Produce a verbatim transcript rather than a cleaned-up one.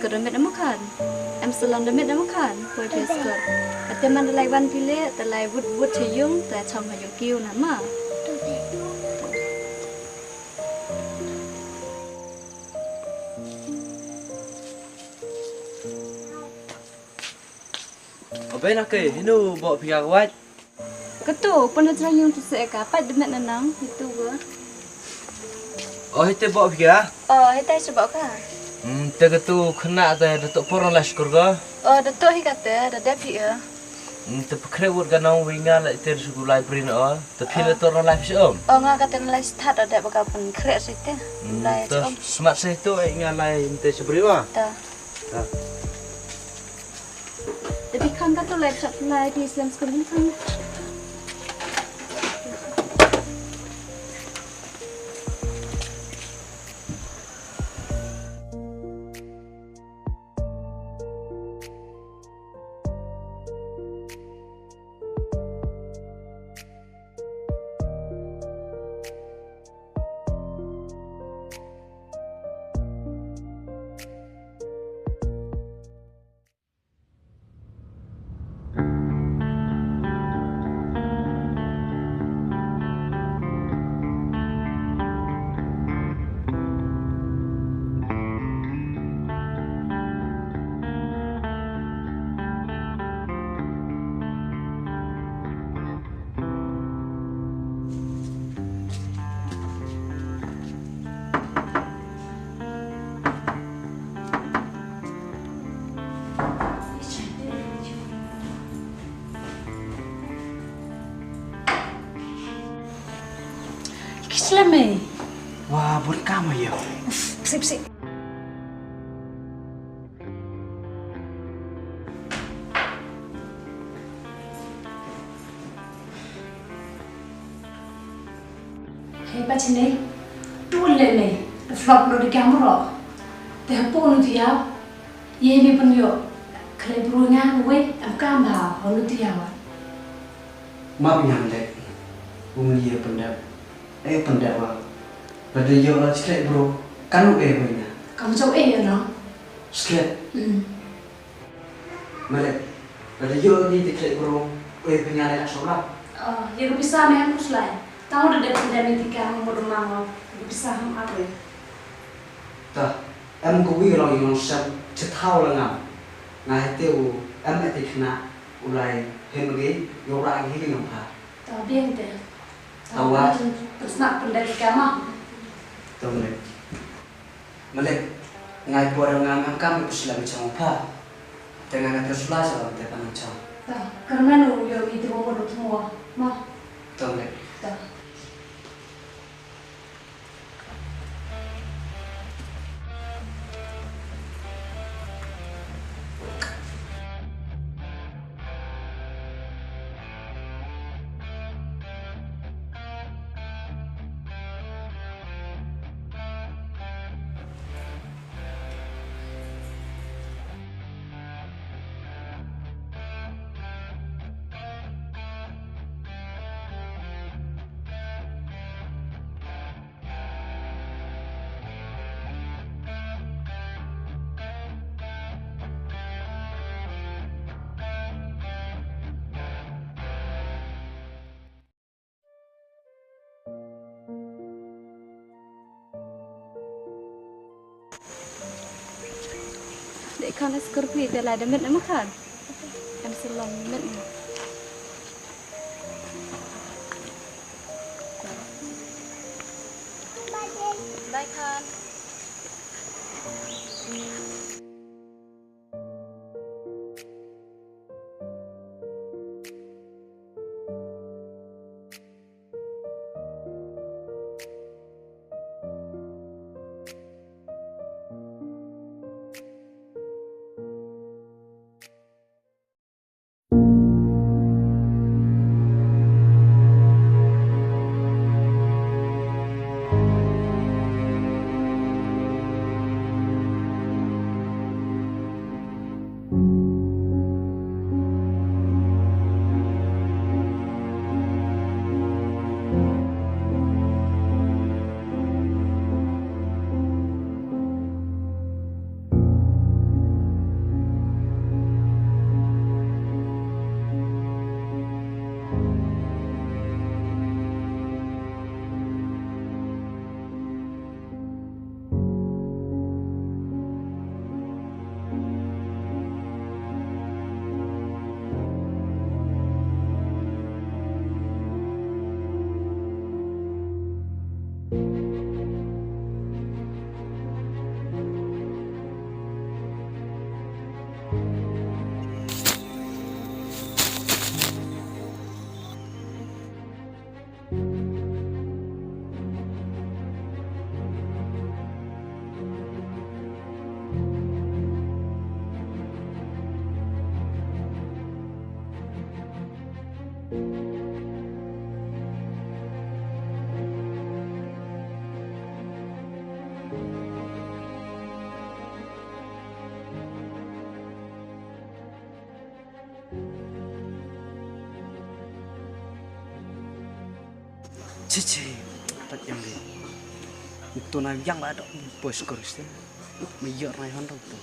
Ka da met em khan. Em salon da met em khan. Poi phi skur. Ate man da lai wan phi leh, da lai wut wut cha yung, da chong ha yung kiew na ma. Obe na ke, hino bo phi ka wait. Katu, pun hajrong yung tu se ka, pat demet na nang, itu go. Oh, hite bo phi ka? Oh, hite se bo ka. Hmm, te katu kena te datuk poro la syukur go. Oh, datuk hi kate, da dep hi ya. Hmm, te pekre wut ka nong wi nga la ite suku library no. Te phi datuk no live show. Oh, nga kate na live start da dep ka pun kre site. Hmm, lai te show. Smat se tu ai nga lai inte sebri wa. Ta. Ta. Te phi khan katu lai shot lai phi slem skul hin khan. Kisleme. Wa, bun kama yo. Sip sip. Hei pa chine, tu le ne, the flop lo di kamro. Te hapo nu tu yau, ye ni pun yo, kale bru nga wei, am kam ba, ho nu tu yau. Ma pun yang le, um ye pun da, eh pun da wa. Lada yo la chikle bru, kanu eh wei na. Kam chau eh yo no. Chikle. Hmm. Malek, lada yo ni te khlek bro, oi pynïaid la shop la. Oh, ye ko pisa me han kuslai. Tang da dep da me ti ka mo do mango. Ko pisa ham ave. Ta, em ko wi long long sem, che thau la ngam. Nga hete u, em e ti khna, u lai hem ge, yo ra ngi ngam pha. Ta bien te. Ta wa. Pyn snak pynda ti ka ma. Tong le. Malek, ngai por nga ngam kam ku sila mi chang pha. Te nga nga terus belajar te panang chang. Ta, karena nu yo mi tu mo tu mo. Ma. Tong le. Ta. Dek khan es kurpi te lai da mit nama khan. Em salon mit nama. Bye khan. Chi chi, pat yang di. Itu na yang ba dok boys chorus te. Me yor na hon dok tu.